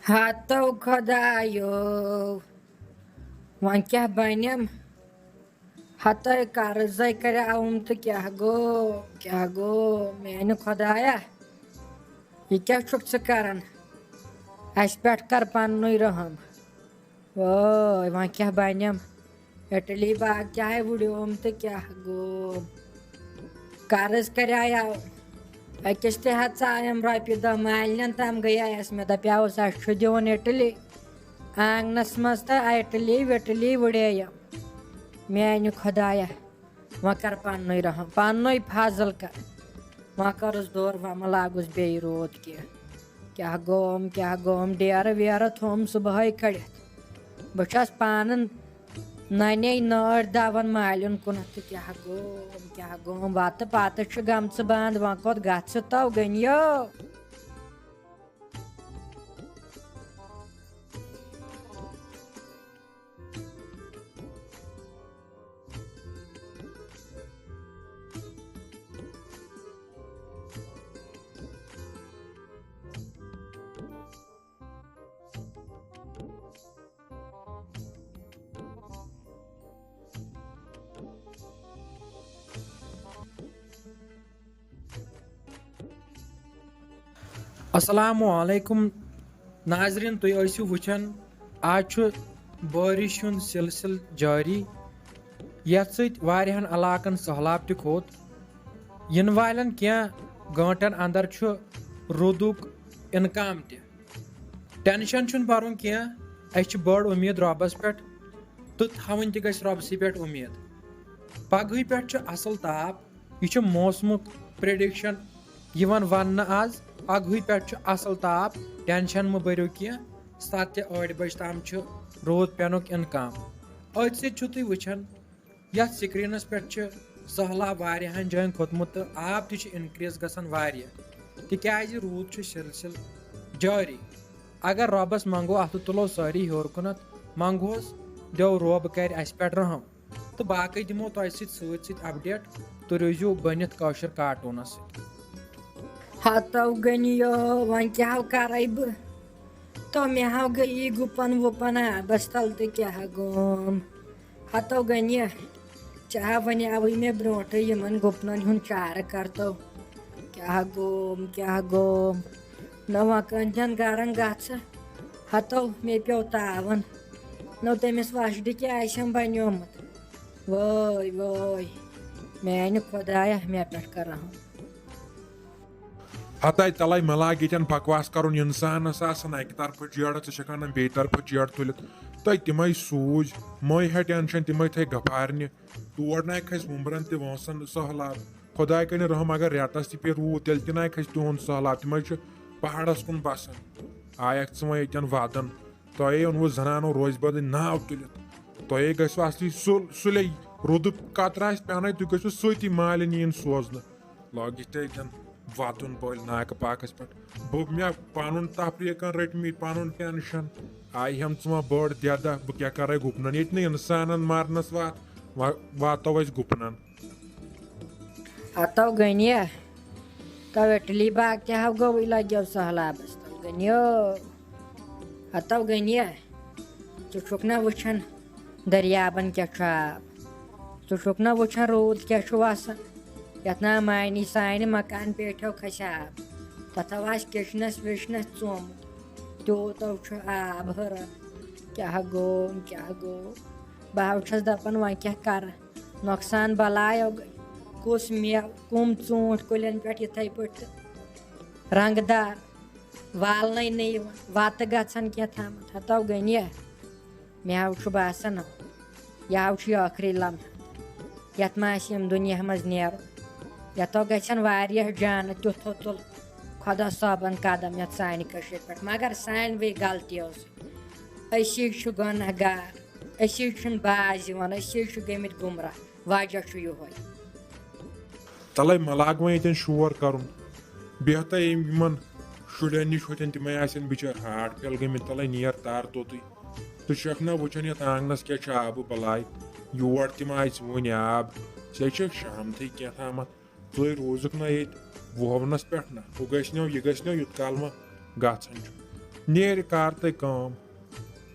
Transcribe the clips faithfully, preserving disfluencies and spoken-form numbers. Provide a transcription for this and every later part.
ہتو خۄدایو، وۄنۍ کیٛاہ بنٮ۪م؟ ہتے قرضے کریاوُم تہٕ کیٛاہ گوٚو، کیٛاہ گوٚو؟ میانہِ خۄدایا، یہِ کیٛاہ چھُکھ ژٕ کران؟ اسہِ پٮ۪ٹھ کر پننُے رحم۔ وٲے، وۄنۍ کیٛاہ بنٮ۪م؟ اٹلی باغ کیٛاہ وُڈیوم تہٕ کیٛاہ گوٚو؟ قرض کریاو، أکِس تہِ ہتھ ژایم رۄپیہِ دہ مالنٮ۪ن تام گٔیس۔ مےٚ دپیاوُس، اسہِ چھُ دیُن اٹلی آنگنس منٛز تہٕ اٹلی وٹلی وُڈییَم۔ میانہِ خۄدایا، وۄنۍ کر پننُے رحم، پننُے فضل کر۔ وۄنۍ کٔرٕس دور، وۄنۍ مہ لاگُس بیٚیہِ روٗد کینٛہہ۔ کیٛاہ گوم، کیٛاہ گوم، ڈیرٕ ویرٕ تھوٚوُم صُبحٲے کٔڑِتھ۔ بہٕ چھَس پانہٕ نَنے نٲر دَوان مالیُن کُنَتھ تہٕ کیٛاہ گوم، کیٛاہ گوم، وَتہٕ پَتہٕ چھِ گٔمژٕ بنٛد، وۄنۍ کوٚت گژھِ تو غنیو؟ السلام علیکم ناظرین، تُہۍ ٲسِو وٕچھان، آز چھُ بٲرِش ہُنٛد سلسلہٕ جٲری، یَتھ سۭتۍ واریاہَن علاقَن سٔہلاب تہِ کھوٚت۔ یِنہٕ والٮ۪ن کینٛہہ گٲنٛٹَن اندر چھُ روٗدُک اِنکام تہِ۔ ٹینشن چھُنہٕ بَرُن کینٛہہ، اَسہِ چھِ بٔڑ اُمید رۄبَس پٮ۪ٹھ تہٕ تھاوٕنۍ تہِ گژھِ رۄبسٕے پٮ۪ٹھ اُمید۔ پگہٕے پٮ۪ٹھ چھُ اَصٕل تاپھ، یہِ چھُ موسمُک پریڈکشن یِوان وننہٕ آز۔ پگہٕے پٮ۪ٹھ چھُ اَصٕل تاپھ، ٹینشن مہٕ بٔرِو کینٛہہ، ستھ تہِ ٲٹھ بجہِ تام چھُ روٗد پینُک اِنکام۔ أتھۍ سۭتۍ چھِو تُہۍ وٕچھان، یَتھ سکرینس پٮ۪ٹھ چھُ سٔہلاب واریاہن جاین کھوٚتمُت تہٕ آب تہِ چھُ انکریز گژھان واریاہ، تِکیازِ روٗد چھُ سلسلہٕ جٲری۔ اگر رۄبس منگو، اَتھٕ تُلو سٲری ہیوٚر کُنتھ، منگہوس، دیو رۄب کرِ اَسہِ پٮ۪ٹھ رحم۔ تہٕ باقٕے دِمو تۄہہِ سۭتۍ سۭتۍ سۭتۍ اپڈیٹ۔ تُہۍ روٗزِو بٔنِتھ کٲشُر کارٹوٗنَس سۭتۍ۔ ہتو غنیو، وۄنۍ کیٛاہ ہو کرے بہٕ؟ تو مےٚ ہاو گٔیی گُپن وُپن آبس تل تہٕ کیٛاہ گوم۔ ہتو غنیہ، ژےٚ ہا وَنیٛاوٕے مےٚ برونٛٹھٕے یِمن گُپنن ہُنٛد چارٕ کرتو۔ کیٛاہ گوم، کیٛاہ گوم؟ نہ وۄنۍ کٕہٕنٛدٮ۪ن گرن گژھٕ۔ ہتو مےٚ پیوٚو تاوَن۔ نہ تٔمِس وَشہِ ڈِکہِ آسٮ۪م بنیومُت۔ وٲے، وٲے، میانہِ خۄدایہ، مےٚ پٮ۪ٹھ کر رحم۔ ہتاے تلاے مہ لاگ ییٚتٮ۪ن بکواس کرُن، انسانس آسان اکہِ طرفہٕ جیڑٕ، ژٕ چھکھ انان بیٚیہِ طرفہٕ جیڑٕ تُلِتھ۔ تہٕ تِمے سوٗزۍ، مے ہے ٹینشن، تِمے تھٲے گفارنہِ۔ تور نہ کھسہِ وُمبرن تہِ وٲنٛسن سہلاب۔ خۄداے کٔرِنۍ رحم، اگر رٮ۪تس تہِ پیٚیہِ روٗد، تیٚلہِ تہِ نہ کھسہِ تِہُنٛد سہلاب۔ تِمے چھِ پہاڑس کُن بسان۔ آیکھ ژٕ وۄنۍ ییٚتٮ۪ن ودن۔ تۄہے اوٚنوُ زنانو روزِ بدٕنۍ ناو تُلِتھ۔ تۄہے گژھِوٕ اصلی سُل-، سُلے رُدٕ قطرٕ آسہِ پٮ۪نَے، تُہۍ گٔژھِو سۭتی مالِنۍ یِنۍ سوزنہٕ۔ لٲگِتھ تہِ اَتٮ۪ن وَدُن بٔلۍ ناکہٕ پاکَس پٮ۪ٹھ۔ بہٕ مےٚ پَنُن تفریٖقَن رٔٹۍ مٕتۍ، پَنُن ٹٮ۪نشَن۔ آیہِ ہٮ۪م ژٕ وۄنۍ بٔڑ دٮ۪دہ، بہٕ کیٛاہ کَرَے گُپنَن؟ ییٚتہِ نہٕ اِنسانَن مَرنَس وات، وَ-، واتو أسۍ گُپنَن۔ ہتو غنیہ، تو اٹلی باغ تہِ ہاو گوٚوٕے لگیو سہلابس تل غنیو۔ ہتو غنیہ، ژٕ چھُکھ نہ وٕچھان دٔریابن کیٛاہ چھُ آب؟ ژٕ چھُکھ نہ وٕچھان روٗد کیٛاہ چھُ وسان؟ یتھ نہ معنی سانہِ مکان پیٹھو کھسہِ آب، تتھ ہاو آسہِ کچنس وچنس ژومُت، تیوٗتو چھُ آب ہُران۔ کیٛاہ گوٚو، کیٛاہ گوٚو؟ بہٕ ہاو چھَس دپان وۄنۍ کیٛاہ کرٕ؟ نۄقصان بلایو گٔے۔ کُس مےٚ کُم ژوٗنٛٹھۍ کُلٮ۪ن پٮ۪ٹھ یِتھَے پٲٹھۍ تہٕ رنٛگہٕ دار والنَے نہٕ یِوان، وَتہٕ گژھان کینٛہہ تامَتھ۔ ہتو غنیہ، مےٚ ہاو چھُ باسان، یہِ ہاو چھُ یہِ ٲخری لمحہٕ، یَتھ ما آسہِ ییٚمہِ دُنیا منٛز نیرُن۔ یَتھو گژھن واریاہ جانہٕ، تیُتھو تُل خۄدا صٲبَن قدم یَتھ سانہِ کٔشیٖرِ پٮ۪ٹھ، مگر سانہِ وے غلطی ٲس۔ أسی چھِ گۄناہ گار، أسی چھِنہٕ باز یِوان، أسی چھِ گٔمٕتۍ گُمراہ۔ وجہ چھُ یِہوٚے۔ تَلَے مہ لاگ وۄنۍ ییٚتٮ۪ن شور کَرُن۔ بیٚہہ تہٕ یِم-، یِمَن شُرٮ۪ن نِش ہوٚتٮ۪ن، تِمَے آسن بِچٲرۍ ہارٹ فیل گٔمٕتۍ۔ تَلَے نیر تَر توٚتُے۔ ژٕ چھَکھ نہ وٕچھان یَتھ آنٛگنَس کیٛاہ چھُ آبہٕ بَلاے؟ یور تہِ ما آسہِ وٕنہِ آب؟ ژےٚ چھَکھ شامتھٕے کینٛہہ تامَتھ۔ ژٕے روٗزُکھ نہ ییٚتہِ وُہَونَس پٮ۪ٹھ نہ۔ ہُہ گژھِ نہ، یہِ گژھِ نہ، یُت کال ما گژھان چھُ۔ نیرِ کر تہٕ کٲم،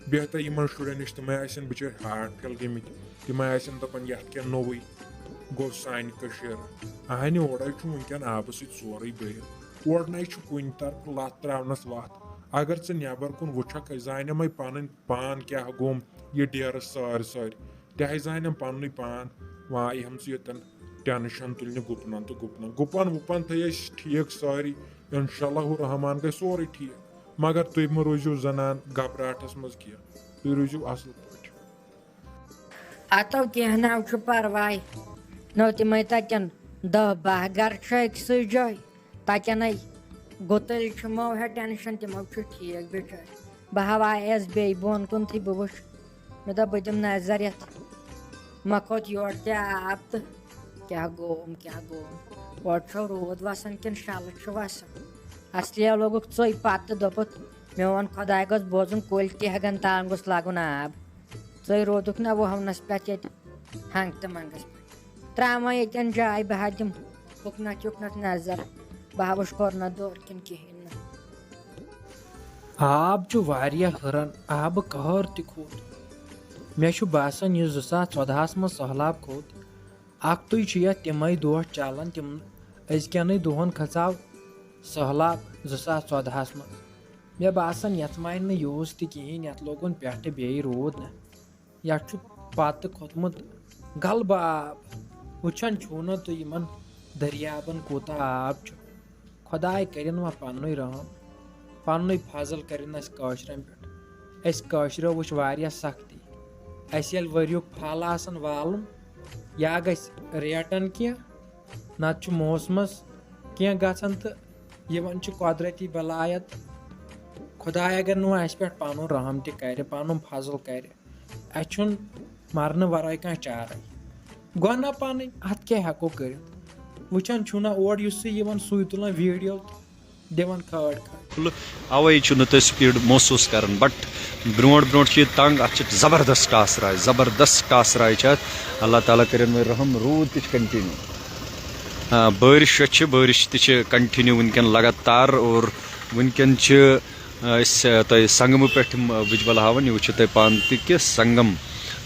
بیٚیہِ تہٕ یِمن شُرٮ۪ن نِش تِمے آسن بِچٲرۍ ہارٹ فیل گٔمٕتۍ، تِمے آسن دپان یتھ کیٛاہ نوٚوُے گوٚو سانہِ کٔشیٖرِ۔ اہنہِ اورے چھُ وٕنکٮ۪ن آبہٕ سۭتۍ سورُے بٔرِتھ، اورٕ نے چھُ کُنہِ طرفہٕ لتھ تراونس وتھ۔ اگر ژٕ نٮ۪بر کُن وٕچھکھ، أسۍ زانٮ۪مے پنٕنۍ پان کیٛاہ گوٚم یہِ ڈیرٕ سٲرۍ سٲرۍ، تہِ ہے زانٮ۪م پننُے پان۔ وایہِ ہم ژٕ ییٚتٮ۪ن ٹینشن تُلنہِ گُپنن تہٕ گُپنن۔ گُپن وُپن تھٲے أسۍ ٹھیٖک سٲری، انشاءاللہ الرحمن گژھِ سورُے ٹھیٖک۔ مگر تُہۍ مہٕ روٗزِو زنان گھبراہٹس منٛز کینٛہہ، تُہۍ روٗزِو اصل پٲٹھۍ۔ اتو کینٛہہ نہ چھُ پرواے، نو تِمے تتٮ۪ن دہ باہ گرٕ چھِ أکسٕے جایہِ، تتٮ۪نے گُتٕلۍ چھِ، مو ہے ٹینشن، تِمو چھُ ٹھیٖک بِچٲرۍ۔ بہٕ ہاو آیس بیٚیہِ بۄن کُنتھٕے، بہٕ وٕچھ، مےٚ دوٚپ بہٕ دِمہٕ نظر یتھ، مہ کھوٚت یورٕ تہِ آب تہٕ کیٛاہ گوٚوم، کیٛاہ گوٚوم؟ اورٕ چھو روٗد وسان کِنہٕ شلہٕ چھُ وسان؟ اصلیا لوگُکھ ژوٚے پتہٕ تہٕ دوٚپُکھ، میون خۄداے گوٚژھ بوزُن، کُلۍ تہِ ہٮ۪کن تام گوٚژھ لگُن آب۔ ژوٚے روٗدُکھ نہ وُہونس پٮ۪ٹھ ییٚتہِ ہنٛگ تہٕ منٛگس پٮ۪ٹھ۔ ترٛاوان ییٚتٮ۪ن جاے، بہٕ ہا دِمہٕ ہُکنتھ یُکنتھ نظر، بہٕ ہا وٕچھ کوٚرنہ دورٕ کِنہٕ کِہیٖنۍ نہٕ۔ آب چھُ واریاہ ہُران، آبہٕ قہر تہِ کھوٚت۔ مےٚ چھُ باسان، یہِ زٕ ساس ژۄدہَس منٛز سٔہلاب کھوٚت، اَکھتُے چھُ یَتھ تِمَے دۄہ چَلان، تِم أزکٮ۪نٕے دۄہَن کھژاو سٔہلاب زٕ ساس ژۄدہَس منٛز۔ مےٚ باسان، یَتھ مانہِ نہٕ یوٗز تہِ کِہیٖنۍ، یَتھ لوگُن پٮ۪ٹھٕ بیٚیہِ روٗد نہ۔ یَتھ چھُ پَتہٕ کھوٚتمُت غلبہٕ آب۔ وٕچھان چھُو نہ تُہۍ یِمَن دٔریابَن کوٗتاہ آب چھُ؟ خۄداے کٔرِن وۄنۍ پننُے رحم، پننُے فضل کٔرِن اَسہِ کٲشرٮ۪ن پٮ۪ٹھ۔ اَسہِ کٲشرٮ۪و وٕچھ واریاہ سختی۔ اَسہِ ییٚلہِ ؤریُک پھل آسان والُن، یا گژھِ ریٹن کینٛہہ، نتہٕ چھُ موسمس کینٛہہ گژھان تہٕ یِوان چھِ قۄدرتی بلایت۔ خۄداے اگر نہٕ وۄنۍ اَسہِ پٮ۪ٹھ پنُن رحم تہِ کرِ، پنُن فضل کرِ، اَسہِ چھُنہٕ مرنہٕ ورٲے کانٛہہ چارے۔ گۄناہ پنٕنۍ، اتھ کیٛاہ ہٮ۪کو کٔرِتھ؟ وٕچھان چھُو نہ، اورٕ یُس سُہ یِوان، سُے تُلان ویٖڈیو تہٕ دِوان کھٲڑ کھٲڑ۔ اوے چھُ نہٕ تُہۍ سپیڈ محسوس کران، but برونٛٹھ برونٛٹھ چھُ یہِ تنگ، اتھ چھِ زبردست ٹاس راے، زبردست ٹاس راے چھِ اتھ۔ اللہ تعالیٰ کٔرِن وۄنۍ رحم، روٗد تہِ چھُ کنٹینیو۔ آ، بٲرِش یۄس چھِ، بٲرِش تہِ چھِ کنٹینیو وٕنکٮ۪ن لگاتار، اور وٕنکٮ۪ن چھِ أسۍ، آ، تۄہہِ سنگمہٕ پٮ۪ٹھ یِم، آ، وِجوَل ہاوان۔ یہِ وٕچھِو تُہۍ پانہٕ تہِ کہِ سنگم،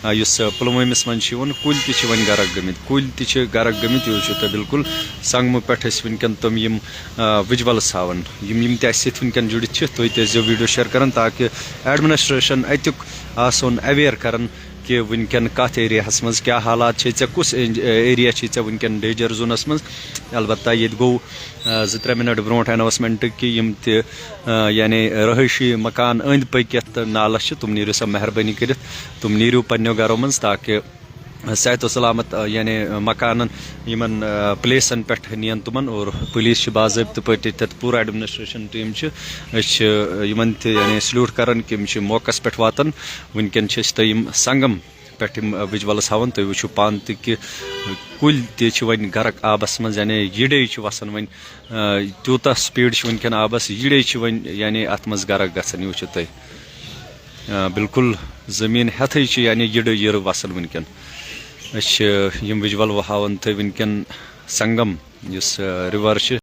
آ، یُس، آ، پُلوٲمِس منٛز چھُ یِوان، کُلۍ تہِ چھِ وۄنۍ غرق گٔمٕتۍ، کُلۍ تہِ چھِ غرق گٔمٕتۍ۔ یہِ وٕچھِو تُہۍ بِلکُل سنگمہٕ پٮ۪ٹھ أسۍ وٕنکٮ۪ن تِم یِم، آ، وِجوَلٕز ہاوان۔ یِم، یِم تہِ اَسہِ سۭتۍ وٕنکٮ۪ن جُڑِتھ چھِ، تُہۍ تہِ ٲسۍزیو ویٖڈیو شیئر کران، تاکہِ ایڈمنسٹریشن اَتیُک آسون اویئر کران کہِ وٕنکٮ۪ن کَتھ ایریاہَس منٛز کیٛاہ حالات چھِ، ژےٚ کُس ایج-، ایریا چھِ ژےٚ وٕنکٮ۪ن ڈینجر زونَس منٛز۔ البتہ ییٚتہِ گوٚو، آ، زٕ ترٛےٚ منٹ برونٛٹھ اناؤنسمنٹ کہِ یِم تہِ، آ، یعنی رہٲیشی مکان أنٛدۍ پٔکۍ یَتھ نالَس چھِ، تِم نیٖرِو سا مہربٲنی کٔرِتھ، تِم نیٖرِو پنٛنیو گرو منٛز، تاکہِ صحت و سلامت، آ، یعنی مکانَن، یِمَن، آ، پلیسَن پٮ۪ٹھ نِیَن تِمَن، اور پُلیٖس چھِ باضٲبطہٕ پٲٹھۍ تَتہِ، پوٗرٕ ایڈمنسٹریشن ٹیٖم چھِ، أسۍ چھِ، آ، یِمَن تہِ یعنی سلیوٗٹ کَران کہِ یِم چھِ موقعَس پٮ۪ٹھ واتان۔ وٕنکٮ۪ن چھِ أسۍ تۄہہِ یِم سنگم پٮ۪ٹھ یِم، آ، وِجوَلٕز ہاوان۔ تُہۍ وٕچھِو پانہٕ تہِ کہِ کُلۍ تہِ چھِ وۄنۍ غرق آبَس منٛز، یعنی یِڈے چھِ وَسان وۄنۍ، آ، تیوٗتاہ سپیڈ چھِ وٕنکٮ۪ن آبَس، یِڈے چھِ وۄنۍ یعنی اَتھ منٛز غرق گژھان۔ یہِ وٕچھِو تُہۍ، آ، بِلکُل زٔمیٖن ہٮ۪تھٕے چھِ یعنی یِڈٕ یِرٕ وَسان وٕنکٮ۪ن۔ أسۍ چھِ یِم وِجوَل ہاوان تۄہہِ وٕنکٮ۪ن سنگم، یُس، آ، رِور چھِ،